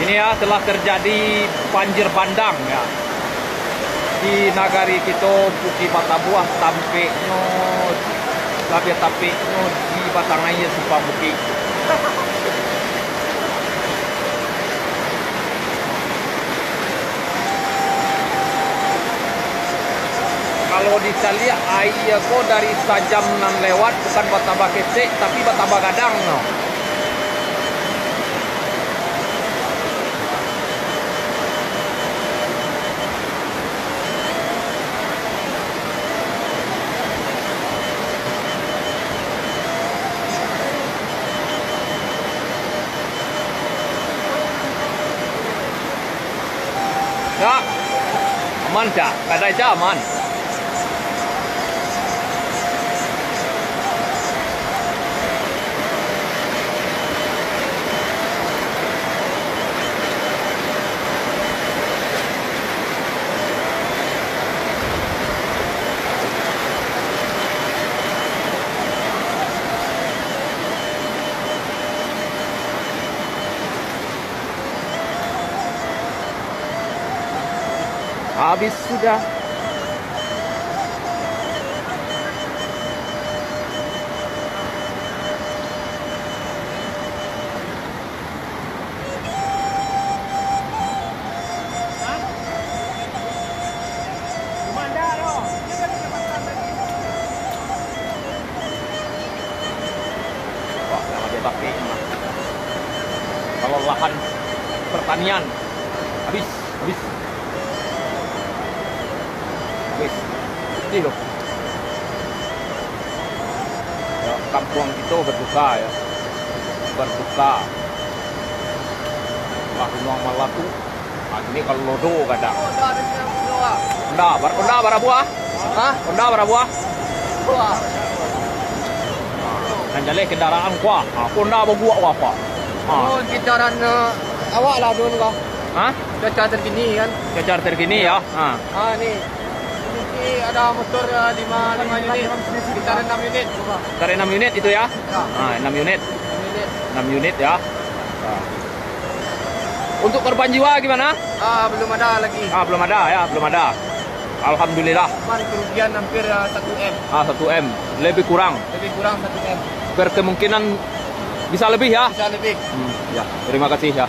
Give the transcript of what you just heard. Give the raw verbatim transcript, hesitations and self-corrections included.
Ini ya, telah terjadi banjir bandang ya. Di nagari kito, Bukik Batabuah, tampeknyo, labiah tampeknyo di batang aia Simpang Bukik. Kalau dicaliak aia ko dari sajam nan lewat, bukan batambah ketek, tapi batambah gadang no. Cak, aman, Cak? Kadai, Cak, aman? Habis sudah. Wah, yang ada tapi kalau lahan pertanian habis, habis. Wis, sedih loh. Ya, kampuang kito berduka ya. Berduka. Lah, Gunung Malatu. Ah, ini kalau lodo kada. Honda, bar-, Honda bara buah? Hah? Honda bara buah? Nan jaleh kendaraan kuah. Ah, Honda baguak kuah apa? Ah. Oh, kendaraan, eh, awak lah dulu lah. Hah? Cuaca terkini kan? Cuaca terkini ya. Ah. Ah, ni. Ini ada motor, eh, lima, lima unit. Sekitar enam unit. Sekitar enam unit itu ya? Ya. Ah, enam unit. Enam unit. Enam unit ya. Ah. Untuk korban jiwa gimana? Ah, belum ada lagi. Ah, belum ada ya, belum ada. Alhamdulillah. Cuman kerugian hampir, eh, satu M. Ah, satu M. Lebih kurang. Lebih kurang satu M. Berkemungkinan bisa lebih ya? Bisa lebih. Hmm, ya, terima kasih ya.